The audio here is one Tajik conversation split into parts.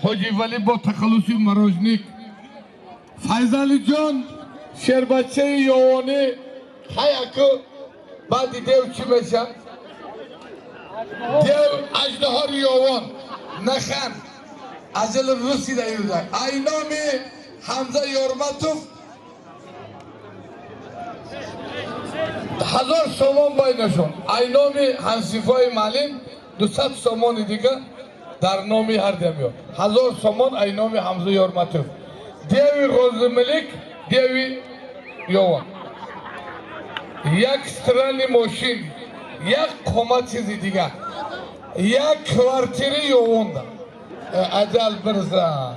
Ҳоҷи Валӣ бо тахаллуси Морожник. Файзалиҷон шербачаи ёвонӣ ҳаяку баъди дев чӣ мешавад? Дев аждаҳори ёвон нахан ажали руси да юзак. Ай номи Ҳамза Ёрматов 1000 сомон байнашон. Ай номи ҳамсифои маълим 200 сомони дига дар номи ҳардамё. 1000 сомон ай номи Ҳамза Ёрматов. Деви Ғозимилик, деви ёвон. Як странный мошин, як кома чизи дига, як квартири ёвонда. Аҷал бирза.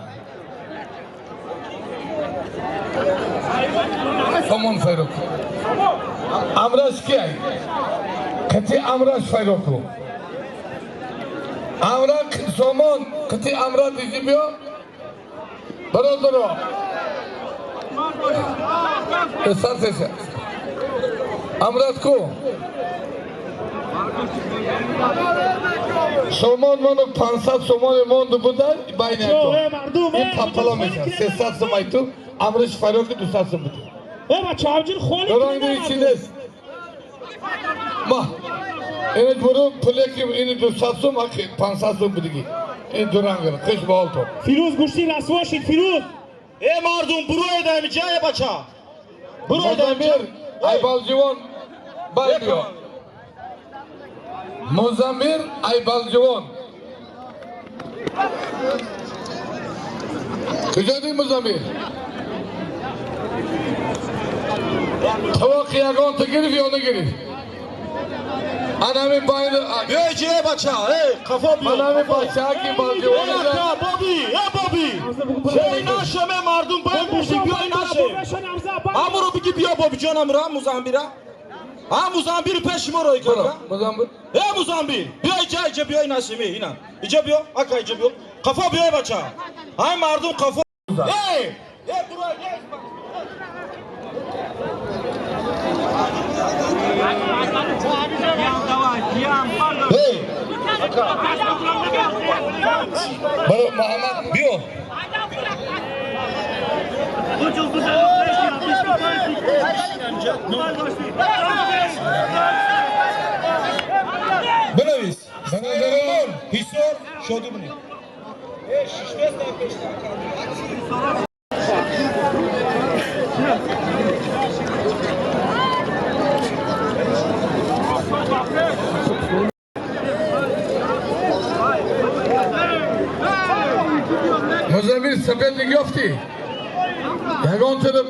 Сомон файроку. Амраш ки ай? Қити амраш файроку. Амра сомон қити амра дизи биё. Бародаро. Сар. Амрат ку? Сомон ману 500 сомони монду буда байни ту. Ин папала мешавад. 300 сом ай ту, амраш файроки 200 сом буд. Э бача ҳамҷин холи. Доранги чи нест. Ма. Ин буру пулеки ин 200 сом, аки 500 сом будиги. Ин дуранг хуш ба ҳол ту. Фирӯз гӯшти расво шид Фирӯз. Э мардум буроед ҳамиҷа э бача. Буроед Музаммир Айбалҷивон бай биё. Музаммир Айбалҷивон. Куҷоди Музаммир? Тавоқи ягон ту гирифт ё нагирифт? Анами байни Биё иҷа э бача, э қафо биё. Анами бачаки Балҷивон. Э ака Боби, э Боби. Эй нашем э мардум бай боши биёй нашем. Ҳамуро биги биё Бобиҷон ҳамуро Музамбира. Ҳа Музамбир пеши мо рой карда. Музаммир. Э Музамбир, биё иҷа, иҷа биёй нашем э ина. Иҷа биё, ака иҷа биё. Қафо биёй бача. Ҳай мардум қафо. Э, э буро, э. Эй, Баро Муҳаммад биё. Бинавис. Бародарон, Ҳисор шодӣ бинед. Музаммир соперник ёфтӣ? Ягон тара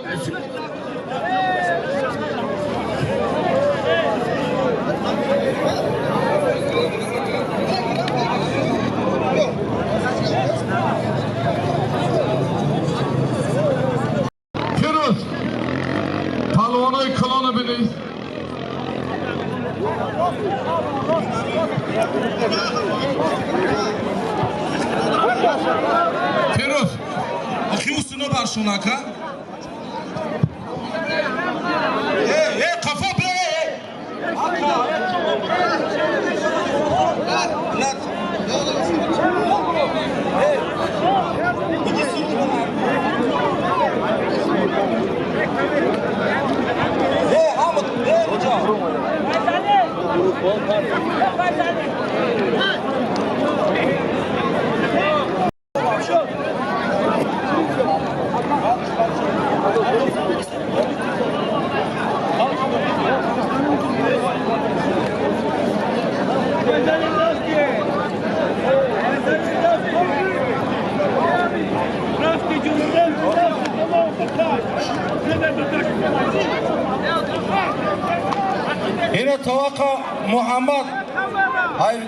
Фирӯз палвонои калоно бинед. Фирӯз Охи усуно баршон ака. Э, э, қафо биё, э. Ака, э, На. Э, иди сюда. Э, Ҳамад, э, иҷа. Ина тавақа Муҳаммад ай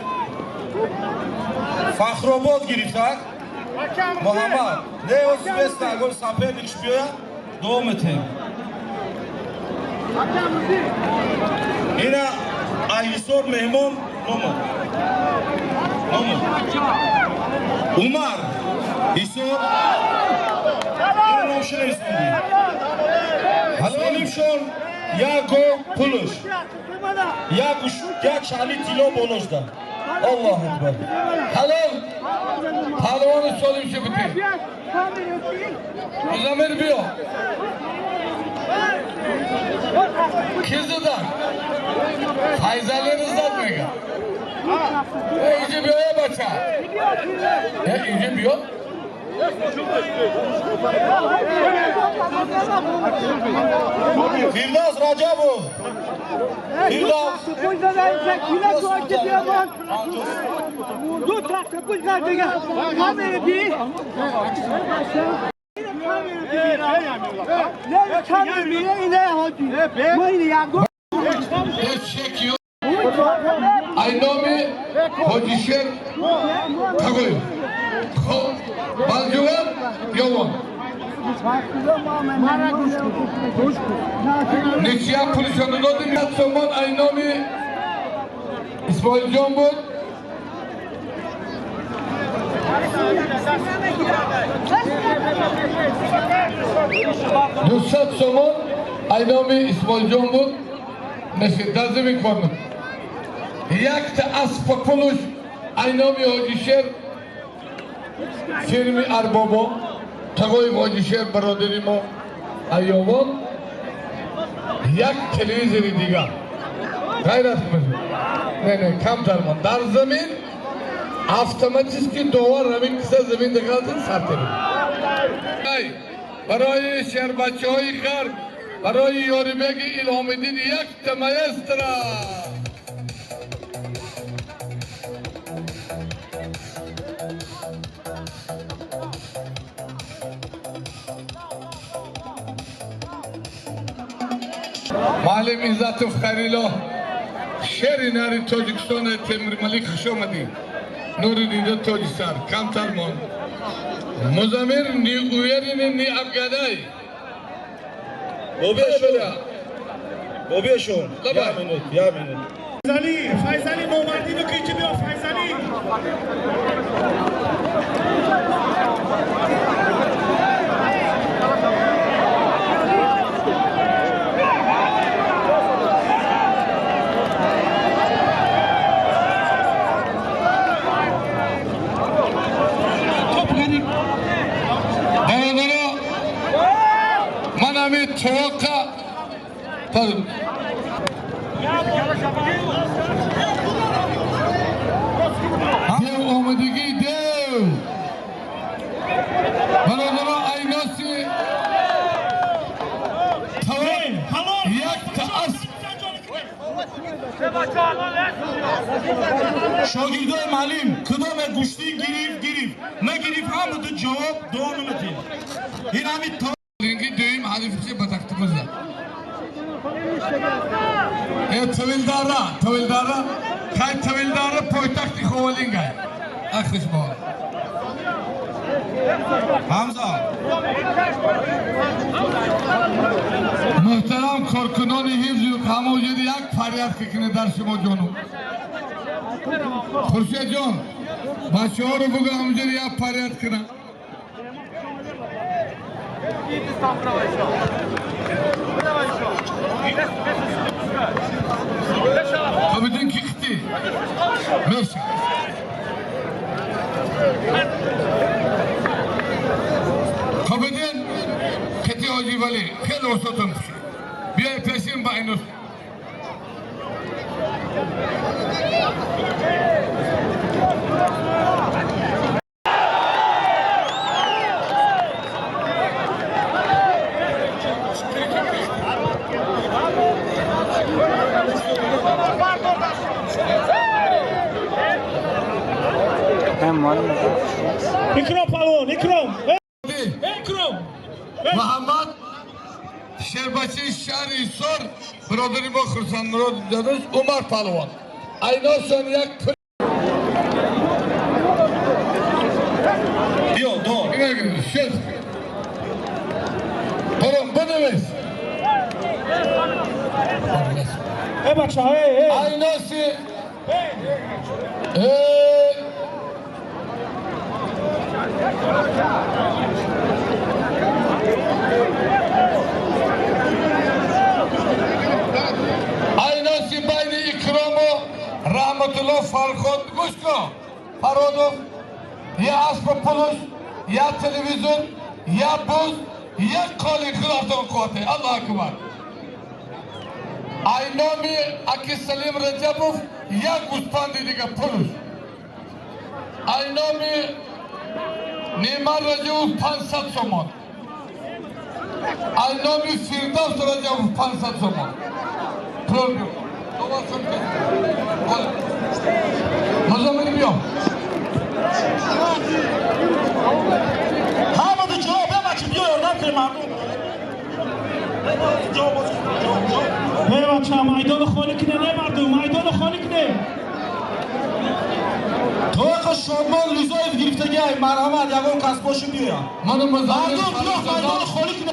Фахробод гирифтак. Муҳаммад, не оз беста гол соперникш биёя, дуо метем. Ина Айсор меҳмон номад. Номад. Умар Исор ина номши нависонди. Ҳалонимшон як гол пулуш. Як уш, як шали тило болошда. Аллоҳу акбар. Ҳалол. Паҳлавони солим ши бити. Музаммил биё. Ки задан? Файзали зад мега. Инҷа биё бача. Инҷа биё. Фирдавс Раҷабов. Фирдавс. Ай номи Ҳоҷишер Тағоев. Балҷувон Ёвон. Ничья пулишону додим. Сомон ай номи Исмоилҷон буд. 200 сомон ай номи Исмоилҷон буд. Нешид дар замин кор мекунад. Якта аспа пулуш ай номи Ҳоҷишер фирми Арбобо Тағоев Ҳоҷишер бародари мо Айёвон як телевизори дигар. Ғайрат кунед. Не, не, камтар мон. Дар замин автоматически довар ҳамин киса замин дигалтин сар терид. Барои шербачаҳои ғарб, барои Ёрибеги Илҳомиддин якта маэстро. Маълим Иззатов Харило шери нари Тоҷикистон Темирмалик хуш омадӣ. Нури дида тоҷисар камтар мон. Музамир ни уверени ни абгадай. Бобешон. Я минут, я минут. Файзали, Файзали номардино ки инҷа биё Файзали. توقع طيب دیو آمدگی دیو برادران ایناسی توقع یک تا اسب شاگردای معلم کدام گوشتی گرفت گرفت نگرفت هم تو جواب دو نمیدی این همین Ringi düğüm halifçi bataktımızda. Tavildara, tavildara, kay tavildara poytaxti Xovalingay. Axış bu. Hamza. Muhterem korkunoni hifz hamujidi як фаряд кикне дар шумо ҷону. Хуршед ҷон, бачаҳоро бугу ҳамуҷиди як фаряд кунам. Abidin kikti. Mersi. Abidin kiti Hoji Vali. Хеле осотон куши. Биёй пешин ба инус. Ikrom палвон, Ikrom. Ikrom. Муҳаммад шербачаи шаҳри Ҳисор бародари мо Хурсандмурод додаш Умар палвон. Айношон як биё дор. Шуд. Баром бинавис. Э бача, э, э. Айноси Айноси байни Икрому Раҳматулло Фарход гӯш кун. Фародов Я асп пулуш, я телевизор, я буз, я қоли худатон қуввате. Аллоҳ акбар. Ай номи аки Салим Раҷабов як гӯспанди дига пулуш. Ай номи Неъмат Раҷабов 500 сомон. Ай номи Фирдавс Раҷабов 500 сомон. Пул биё. Музаммил биё. Ҳамаду ҷавоб бачи биё ёрдам кунем мардум. Эй бача, майдону холӣ кне, не мардум, майдону холӣ кне. Тоқа Шодмон Ризоев гирифтагиай, марҳамат, ягон кас боши биёя. Мана Музаммил Мардум биё майдону холӣ кне.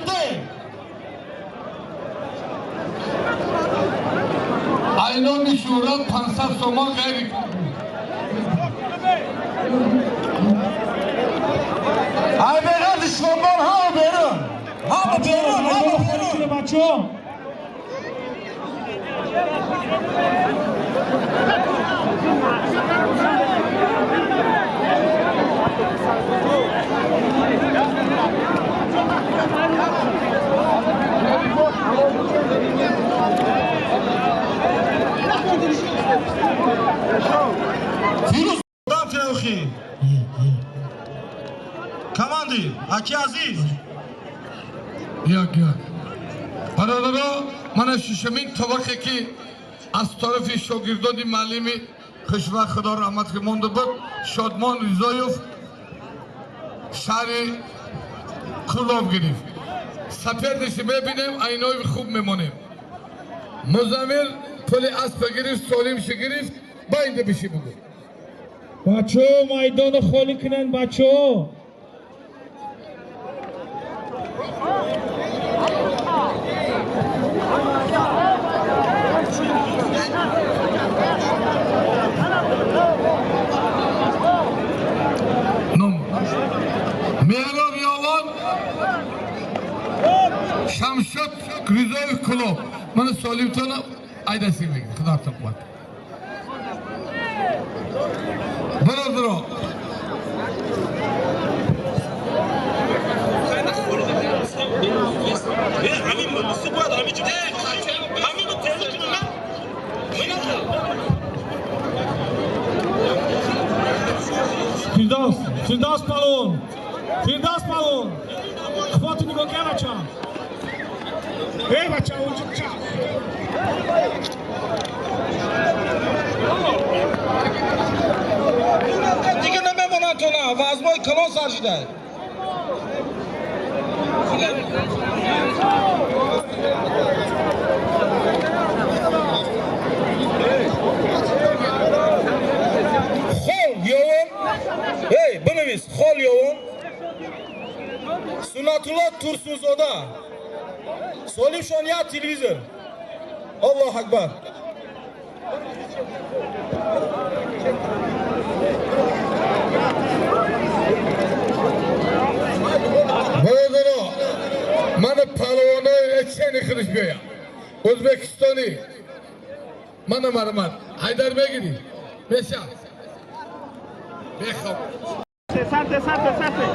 Ай номи Шӯҳрат 500 сомон ғайри. Ай беғарзи Шодмон ҳама берун. Ҳама берун, ҳама берун. Бачо. Фирӯз дам кунохи. Команди, аки азиз. Як як. Бародаро, мана шишамин тобақе ки аз тарафи шогирдони муаллими хушвақт худо раҳмат ки монда буд, Шодмон Ризоев шаҳри Кӯлоб гирифт. Саперниси мебинем, айнои хуб мемонем. Музаммил пули аспа гирифт, солимши гирифт, ба инда биши бугӯ. Бачо, майдону холӣ кунанд, бачо. Меҳроб Ёвон, Шамшод Ризоев Кӯлоб. Мана солимтона айдасин мегирд. Худоатон қувват. Бародаро, Фирдавс, Фирдавс палон. Фирдавс палон. Хвату нигоҳ кар бача. Эй бача, унҷо ча. Дига намемонанд то на, вазмои калон сар шуда. Хол ёвон. Эй, бинавис, хол ёвон. Суннатулло Турсунзода. Солимшон як телевизор. Аллоҳ акбар. Бародаро, мана палвонои эчени худаш биёям. Ӯзбекистонӣ. Мана марҳамат. Ҳайдар мегирӣ? Беша. Бехоб. Сарте, сарте, сарте.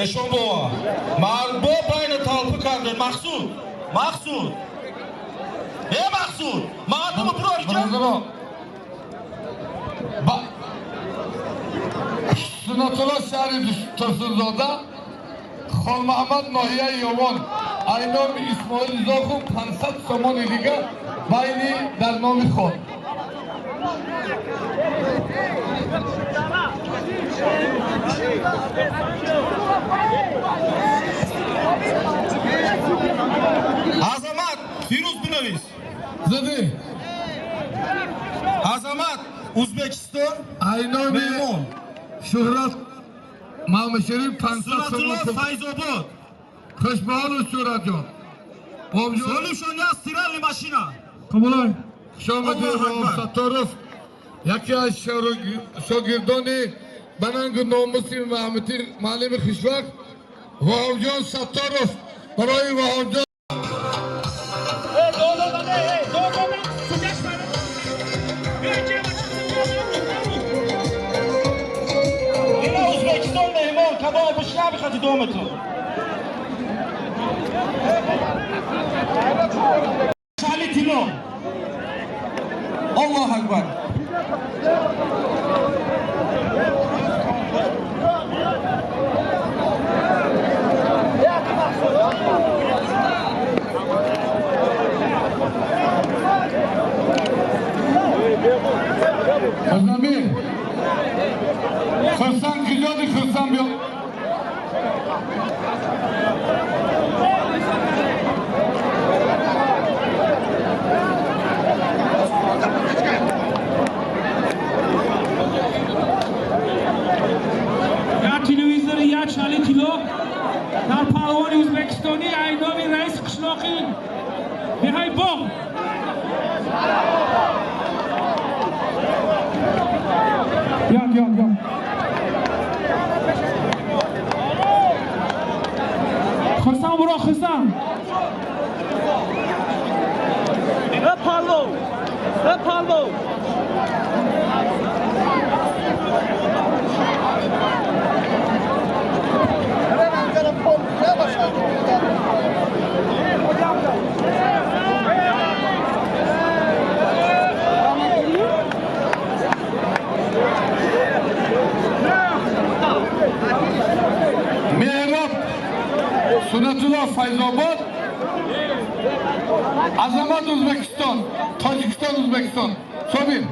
Эшон бова. Марбо байна талпи карде. Мақсуд. Мақсуд. Э Мақсуд. Мардуму бурор ҷа. Бародаро, ба Суннатулло шаҳри Турсунзода, Холмаҳмад ноҳияи Ёвон, ай номи Исмоил Зохов 500 сомони дига байни дар номи хол. Азамат, Фирӯз бинавис. Зуди. Азамат, Ӯзбекистон, Ай номи меҳмон. Шӯҳрат Маҳмадшариф 500 Суннатулло сомон. Файзобод. Хушбаҳолу Шӯҳратҷон. Бобҷон. Солимшон як стиральный машина. Қабулай. Шомадин Аллоҳ акбар. Сатторов яке аз шогирдони ба нангу номуси муаллими хушвақт Воҳобҷон Сатторов барои Воҳобҷон. дометон. Шали тило. Аллоҳ акбар. Хурсамир, Хурсам куҷоди Хурсам биё. Я телевизор, я чали тило дар паҳлавони ӯзбекистонӣ айноми раиси қишлоқи деҳаи Боғ. Як, як, як. Хурсам буро, Хурсам. Палво! Палво! Меҳроб Сунатулло Файзобод, Азамат Ӯзбекистон, Тоҷикистон, Ӯзбекистон. Собир.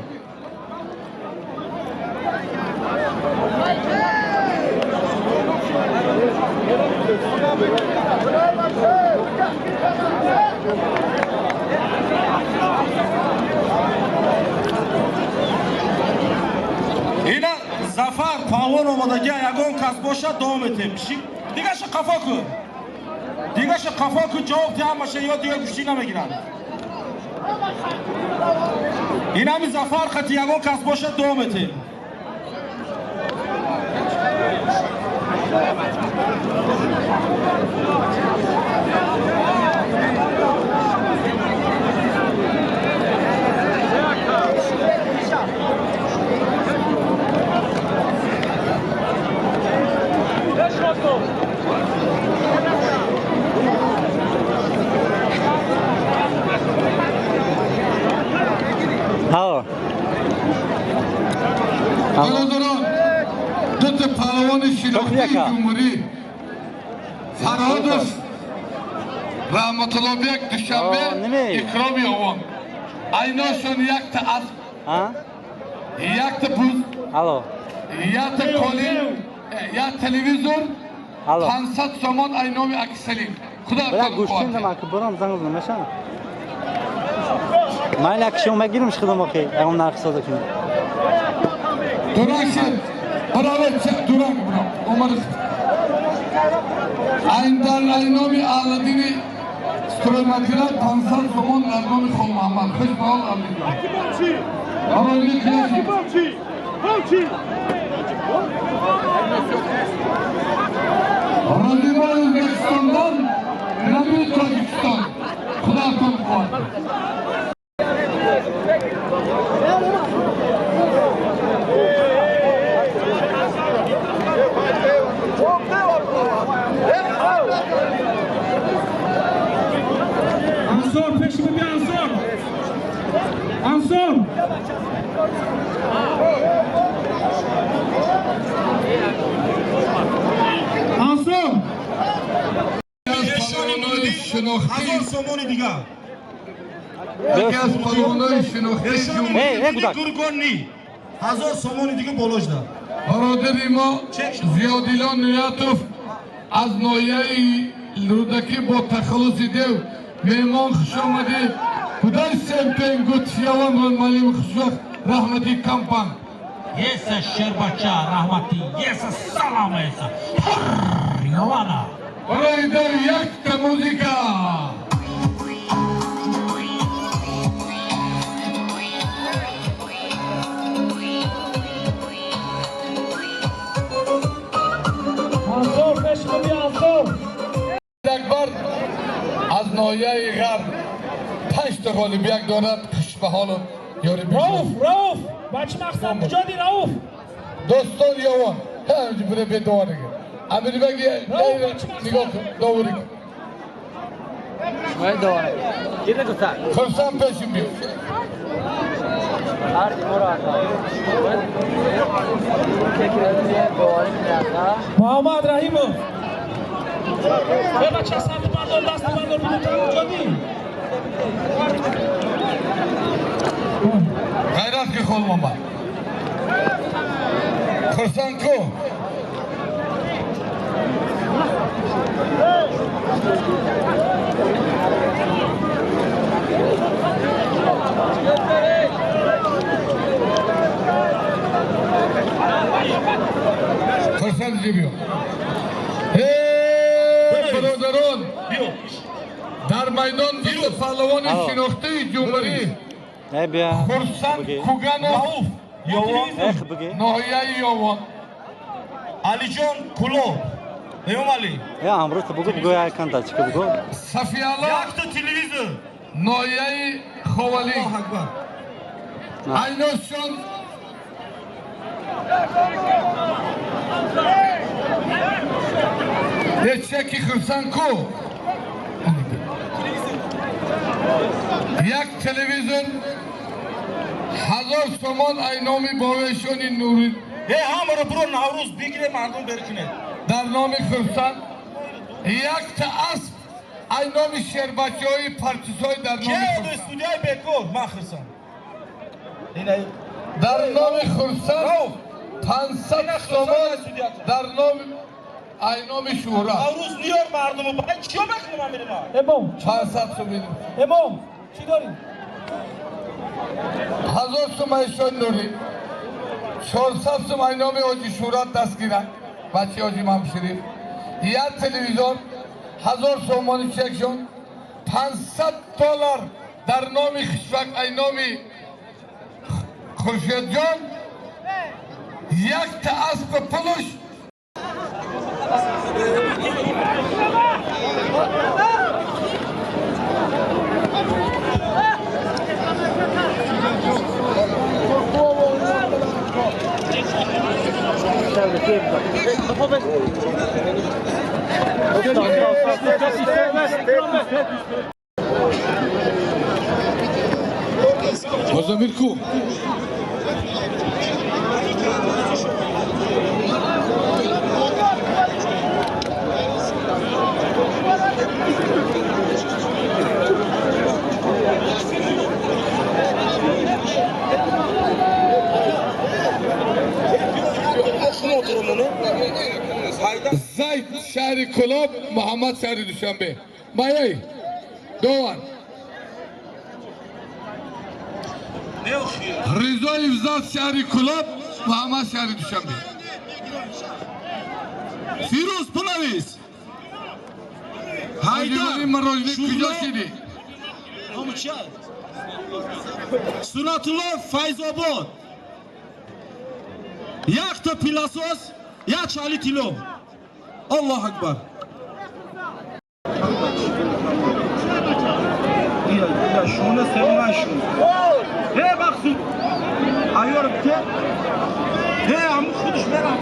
Ина Зафар паҳлавон омадагӣ, ягон кас бошад давом метем. Дигаша қафо кун. Дигаша қафо кун, ҷавоб диҳ ҳамаша, ё дигар гӯштӣ намегиранд. Ин ҳами Зафар хати ягон кас бошад давом метем. Бародарон, дута паҳлавони шинохтии ҷумҳурӣ Фарҳодов Раҳматуллобек Душанбе, Икроми Овон. Айношон якта асп, якта буз, якта колин, як телевизор, 500 сомон айноми Акиселим. Худо Майли акшон мегирим худам охи, ягон нарх соза кунем. Дурак шед, баровар дурак бро. Омад. Айндар айноми Аладдини стройматериал 500 сомон аз номи Хон Муҳаммад. Хуш ба ҳол Аладдин. Розибой Ӯзбекистондан, Наби Тоҷикистон. Худо қувват. Ансор пеши биби Ансор. Ансор. Ансор. Ҳазор сомони дигар. Яке аз паҳлавонои шинохтии ҷумҳурӣ Гургонни. 1000 сомони дига боло шуда. Бародари мо Зиёдилон Ниятов аз ноҳияи Рӯдакӣ бо тахаллуси Дев меҳмон хуш омадӣ. Кудай семпен гутфияван малим хушвақт раҳмати кампан. Еса шербача раҳмати, еса салам еса. Йована. Барои Дев якта музика. Ансор пеши биби Ансор. Акбар аз ноҳияи Ғарб 5 та ғолибият дорад. Хушбаҳолу ёри Рауф, Рауф, ба чӣ мақсад куҷоди Рауф? Достон Ёвон. Ҳамҷи бире бедоворига. Амирбек нигоҳ кун, довурӣ кун. Хурсанд пешим биё. Муҳаммад Раҳимов. Бача сард бардор, даст бардор, ҷонӣ. Ғайрат ки хол мама. Хурсанд ку. Хурсанд ҷи биё. Бародарон, дар майдон ду паҳлавони шинохтаи ҷумҳурӣ Хурсанд Куганов, ноҳияи Ёвон, Алиҷон Куло, Эмомалӣ. Сафиалло, якта телевизор, ноҳияи Ховалӣ. Айношон чеки Хурсанд ку. Як телевизор 1000 сомон ай номи бовешони Нури. Ҳамаро биро Наврӯз бигире, мардум беркунед. Дар номи Хурсанд якта асп ай номи шербачаҳои партисой дар номи Хурсанд. Студияи бекор, ман Хурсанд. Дар номи Хурсанд 500 сомон дар номи ай номи Шӯҳрат. Наврӯз ниёр мардуму бай чиё мекунам амирима? Эмом 500 сомон. Эмом чӣ дорӣ? 1000 сом айшон Нури. 400 сом ай номи Ҳоҷи Шӯҳрат дастгирак. Бачаи Ҳоҷи Мамшариф. Як телевизор 1000 сомони чекшон. 500 доллар дар номи Хишвак ай номи Хуршедҷон. Якта аспи пулуш. Мозамир ку. Зайд шаҳри Кулоб, Муҳаммад шаҳри Душанбе. Майай довар. Ризоев Зад шаҳри Кулоб, Муҳаммад шаҳри Душанбе. Фирӯз пулавис. Ҳайдар Марожли куҷо шидӣ? Сунатулло Файзобод. Якта пиласос, як чали тило. Аллоҳ акбар. Шуна севна шун. Э бахсуд. Айёр бите. Э аму худш мерам.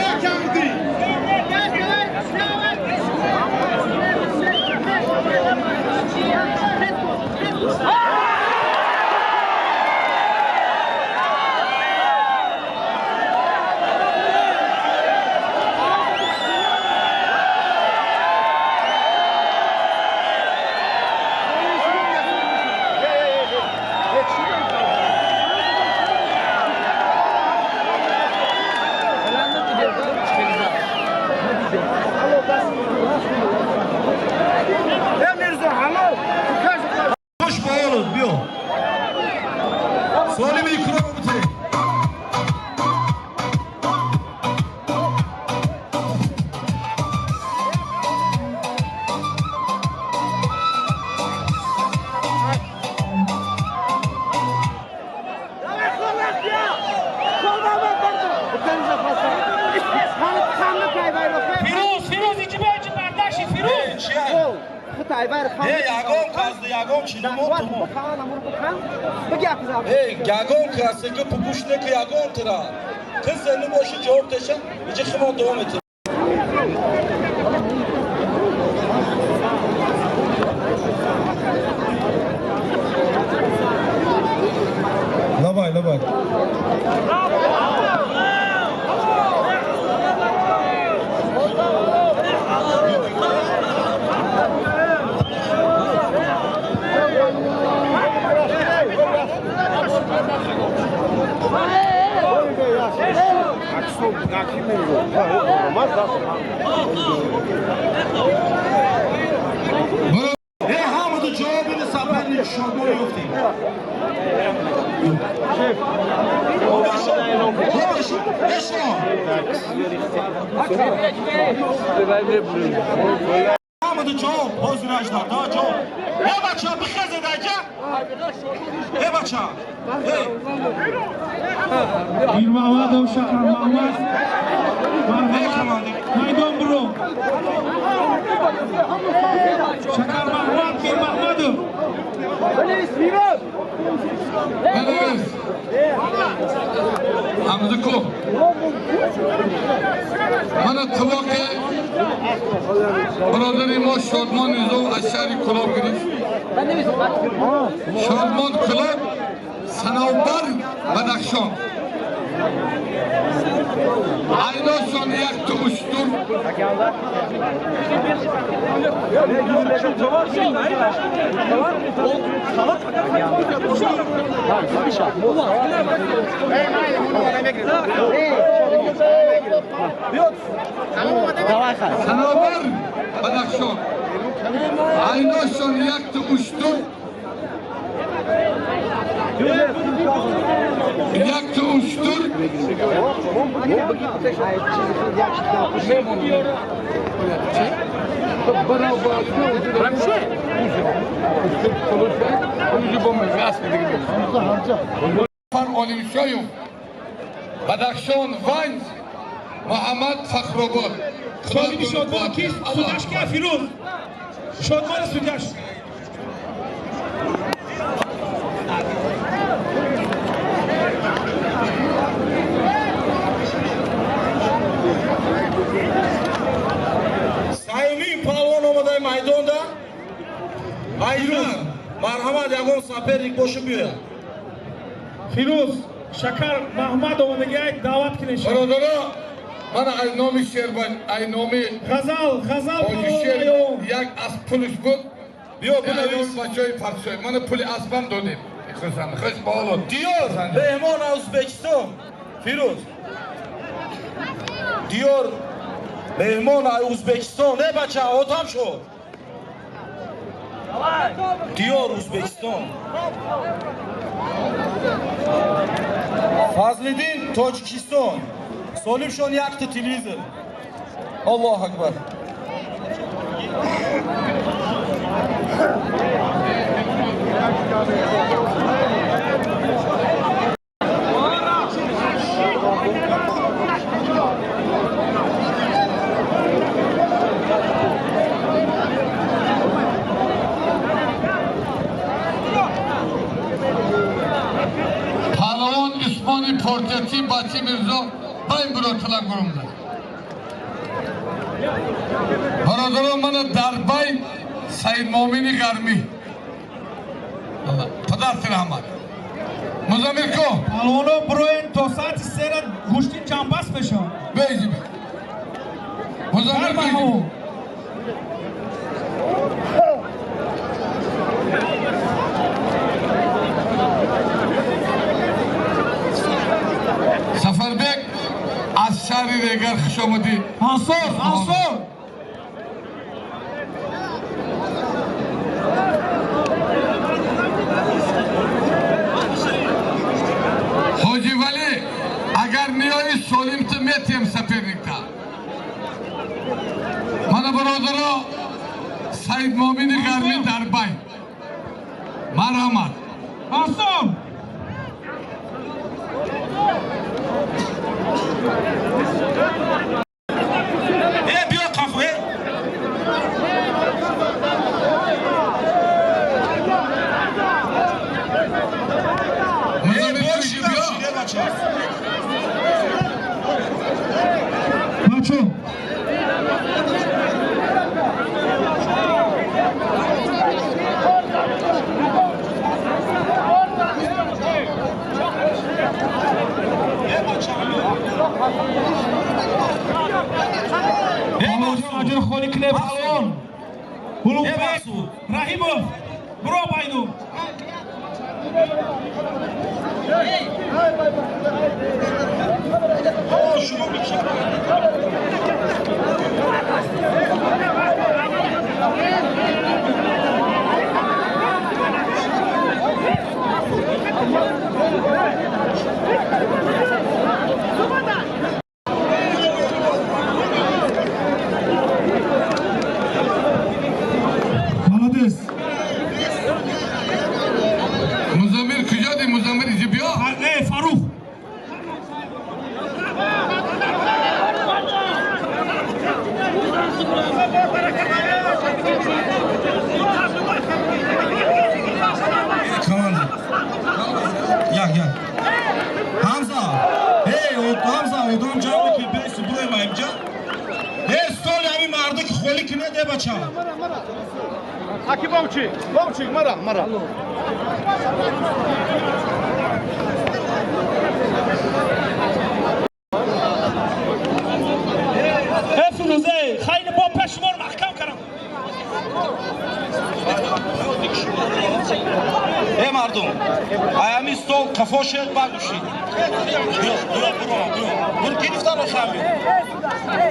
Э камди. Ягон кас, ягон чилимо. Эй, ягон касе ки пугуш неки ягон тира. Кыз зени боши ҷавоб теша, иҷи химон давом етем. Лабай, лабай. Ҳамаду ҷавобини сафарни шодмон ёфтем. Ҳамаду ҷавоб ҳозир ажда да ҷавоб. Э бача бихезе даҷа. Э бача. Мирмаҳмадов Шакармаҳмад. Марҳамат. Майдон биро. Шакармаҳмад Мирмаҳмадов. Ҳамзуку. Мана тивоқи бародари мо Шодмон Юзов аз шаҳри Кулоб гирифт. Шодмон Кулоб, Санавбар, Бадахшон. Айношон як ту уштур. Санавбар, Бадахшон. Айношон як ту уштур. Як ту уштур. Олимшоев, Бадахшон, Ванҷ, Муҳаммад Фахробод. Соҳиби шодмон кист? Судаш ки Фирӯз? Шодмони судаш. Саюмин палвон омадаи майдонда. Айрӯз марҳамат, ягон соперник бошу биёяд. Фирӯз Шакар Маҳмад омадагиак даъват кунед. Бародаро, мана ай номи Шербан, ай номи Ғазал, Ғазал Ҳоҷишер як асп пулш буд. Биё бинавис. Бачаҳои фарсой, мана пули аспам додем. Хусанд, хуш ба ҳолот. Диёр меҳмон аз Ӯзбекистон. Фирӯз. Диёр меҳмон аз Ӯзбекистон. Не бача, отам шуд. Диёр Ӯзбекистон. Фазлиддин Тоҷикистон. Солимшон якта телевизор. Аллоҳ акбар. Паҳлавон Усмони Портияти Бачи Мирзо байн биротила гурумда. Бародарон, мана дар байн Саидмомини Гармӣ. Падарти раҳмат. Музамирко. Паҳлавоно бироен то соати сера гӯшти ҷамбаст мешавад. Бейзи бе. Музамирко. Сафарбек аз шаҳри Регар хуш омадӣ. Ансор, Ансор. Ҳоҷи Валӣ, агар ниёи солимта метиҳем соперникта. Мана бародаро, Саидмомини Гармӣ дар байн. Марҳамат. Ансор. Палвон. Улуғбек Раҳимов. Биро байду. Молодец. Музамир куҷоди? Музамир иҷи биё. Не, Фарух. Команда. Як, як. Ҳамза. Эй, Ҳамза, одам ҷамъ ки беси буроем инҷа. Эй, столи ҳамин марду ки холӣ кинад, э бача. Аки Вовчик, Вовчик, мара, мара. Э Фирӯзе, хеле бо пешвор маҳкам кардам. Э мардум, ай ҳамин стол қафо шед багушид. Биё, биё, биро, биё. Бур гирифтан охам биё.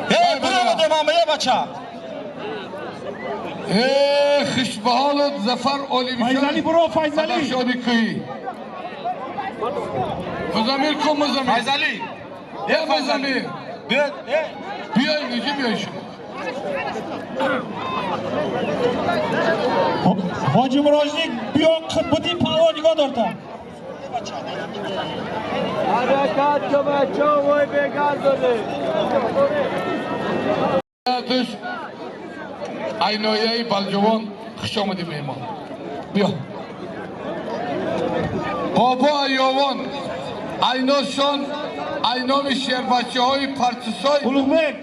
Э, буро одамам, э бача. Э, хушбаҳолот Зафар Олимшоҳ. Файзалӣ биро, Файзалӣ. Шоди кӯҳӣ. Музамир ку Музамир? Файзалӣ. Э Музамир. Биё, э. Биёй, иҷи биёй шумо. Ҳоҷи Мурожник биё бути палвон нигоҳ дорта. Ҳаракат ку бача, вой бегардоне. Туш айнояи Балҷувон хуш омадӣ меҳмон. Биё. Бобо Айёвон айношон айноми шербачаҳои Партисой Улуғбек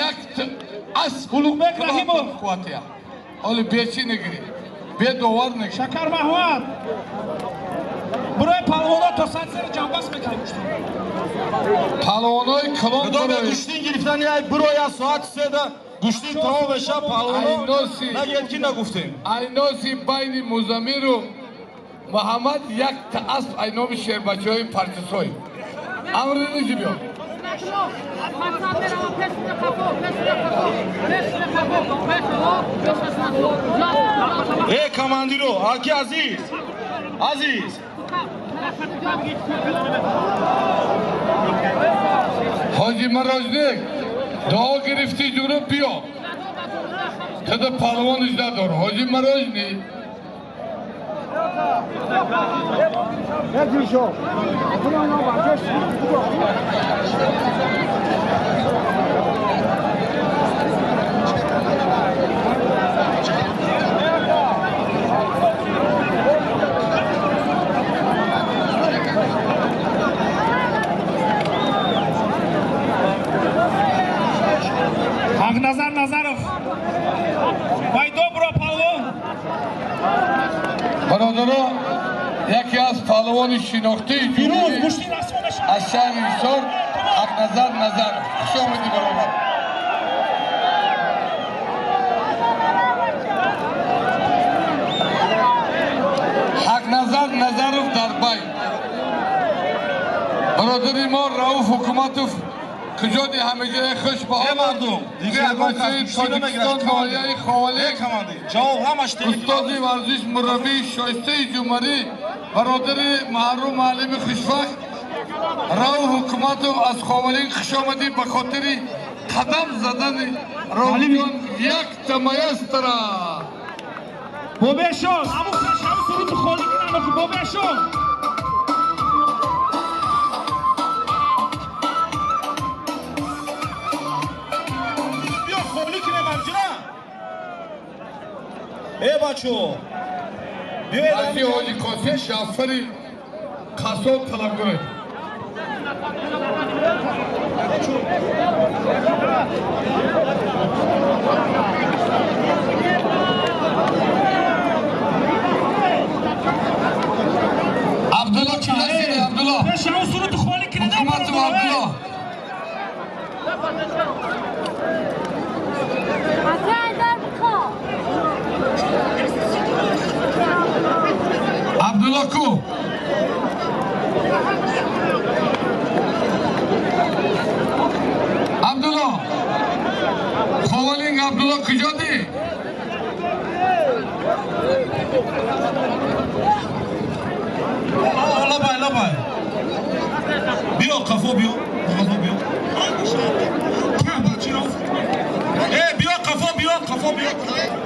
як асп Улуғбек Раҳимов. Қувватия. Ҳоли бечӣ нагирӣ. Бедовар нагирӣ. Шакар Маҳмад. Бирои палвонҳо то сад сер ҷамбаст мекунем. Палвонои калон Худо бирои. гӯштин гирифтани ай буроя соат седа гӯштин тамом меша палвоно Айноси. нагед ки нагуфтем. Айноси байни Музамиру Муҳаммад як та асп айноми шербачаҳои Партисой. Амри низи биё. Э командиро, аки азиз. Азиз. Ҳоҷи Марожник, дуо гирифтӣ ҷуро биё. Тада палвон иҷда дор. Ҳоҷи Марожник. Ҳақназар Назаров. Майдон биро палвон. Бародаро, яке аз палвони шинохтии Фирӯз ҷумҳурӣ гӯшти расмо мешавад. аз шаҳри Ҳисор Ҳақназар Назаров. Хуш омадӣ бародар. Ҳақназар Назаров дар бай. Бародари мо Рауф Ҳукуматов куҷоди ҳамаҷоя хуш ба Э мардум, дига ягон кас Шербачаи гӯштин намегирад. Тоҷикистон ноҳияи Э Ховалек командир, ҷавоб ҳамаш устоди варзиш мураббии шоистаи ҷумҳурӣ бародари маҳрум муаллими хушвақт Рауф Ҳукуматов аз Ховалинг хуш омадӣ ба хотири қадам задани Рауфҷон як тамаястара. Бобешон, ҳамун пеш ҳамун суруди холӣ кунанд охи бобешон. Биё холӣ кунем амҷира. Э бачо. Биёед Ази Ҳоҷи Қосим Ҷаъфари қассоб талаб кунед. Абдулло чӣ расиди Абдулло? Пеш ҳамун суруди холӣ кунанд Ҳукуматов Абдулло. Абдулло ку? Абдулло. Ховалинг Абдулло куҷоди? Лабай, лабай. Биё, қафо биё. Қафо биё. Э, биё, қафо биё, қафо биё.